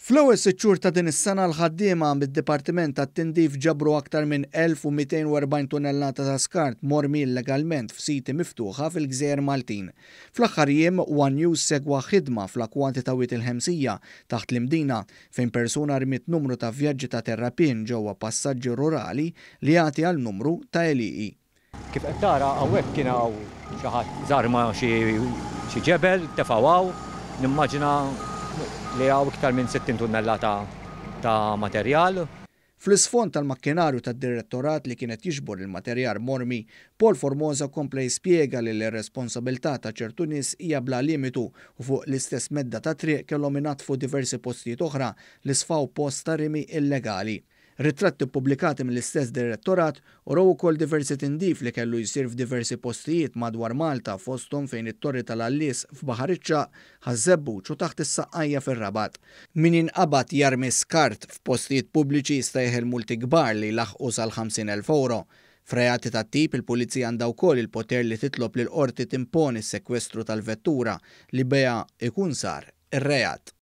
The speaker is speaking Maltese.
Fl-ewwel sitt xhur ta' din is-sena l-ħaddiema mid-Dipartiment tat-Tindif ġabru aktar minn 1,240 tunnellata ta' skart mormi illegalment f'siti miftuħa fil-gżejjer Maltin. Fl-aħħar jiem, one News segwa ħidma fl-akkwati ta' Wied il-Ħemsija, taħt l-Imdina, fejn persuna rmiet numru ta' vjaġġi ta' terrapien ġewwa passaġġi rurali li jagħti għal numru ta' għelieqi. Kif qed tara hawnhekk kien hawn xi ħadd żarma xi ġebel, tefgħu hawn. Nimmaġina li hawn iktar minn 60 tunnellata ta' materjal. Fl-isfond tal-makkinarju tad-Direttorat li kien qed jiġbor il-materjar mormi, Paul Formosa kompla jispjega li l-irresponsabilità ta' ċertu nies hija bla limitu u fuq l-istess medda ta' triq kellhom inaddfu diversi postijiet oħra li sfaw post ta' rimi illegali. Ritratti ppubblikati mill-istess Direttorat urew ukoll diversi tindif li kellu jsir f'diversi postijiet madwar Malta fosthom fejn it-Torri tal-Għallies f'Baħar iċ-Ċagħaq, Ħaż-Żebbuġ u taħt is-Saqqajja fir-Rabat. Min jinqabad jarmi skart f'postijiet pubbliċi jista' jeħel multi kbar li jlaħħqu sal-50,000 ewro. F'reati tat-tip, il-Pulizija għandha wkoll il-poter li titlob lill-Qorti timponi s-sekwestru tal-vettura li biha jkun sar ir-reat.